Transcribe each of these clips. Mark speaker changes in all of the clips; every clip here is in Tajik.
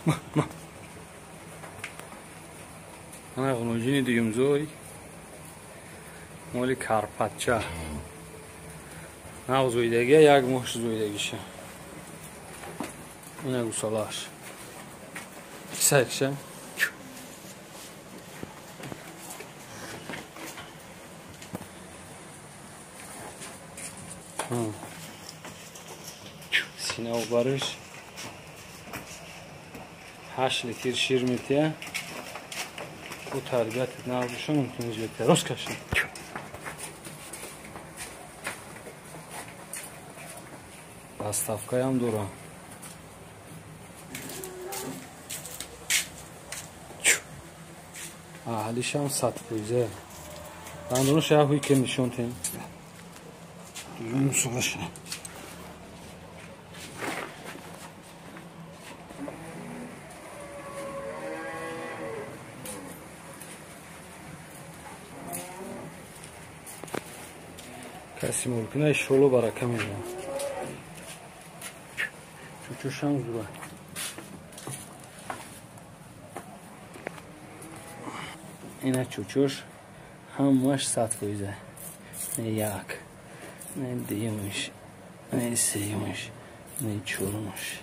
Speaker 1: Ма. Ана ғуноҷини дуюмзой. Моли карпатча. Нав зоидагия, як моҳ зоидагиша. Ина гусолааш. Кисайкша. Синав бариш 8 литр шир метия. Бо тарбияти нав боша мумкин зиёдтар. Рост каши. Доставкаям дора. Аҳлишам 100%. Дандонош як ҳуй ки нишон тем. Дуюм. Каси молкина иншолло барака мегирад. Чучушам зура. Ина чучуш ҳамаш 100%. Не як, не дуюмиш, не сеюмиш, не чорумиш.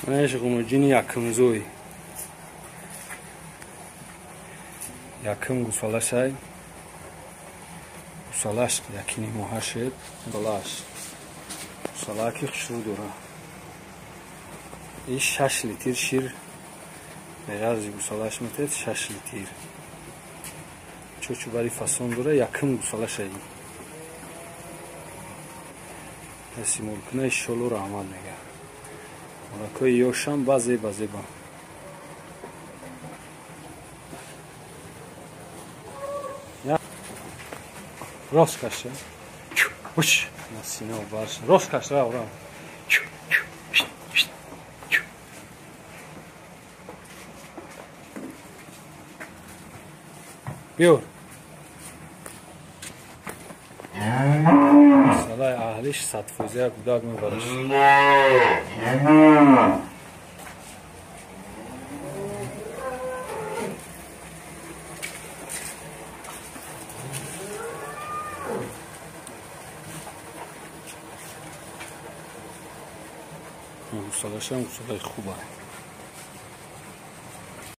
Speaker 1: Манаеш ғуноҷини якумзой. Якум гусолашай. Гусолаш якини моҳа шуд. Гусолаш. Гусолаки хушрӯ дора. И 6 литр шир беғарзи гусолаш метед 6 литр. Чочу бари фасон дора якум гусолашай. Каси молкуна иншолло раҳмат мега. Молакои ёшам базеба зеба. Рост каша. Уш, на сино барш. Рост каш, рав, рав. Биёр. Салай аҳлиш 100% гудак мебараш. Гусолашам гусолаи хуба.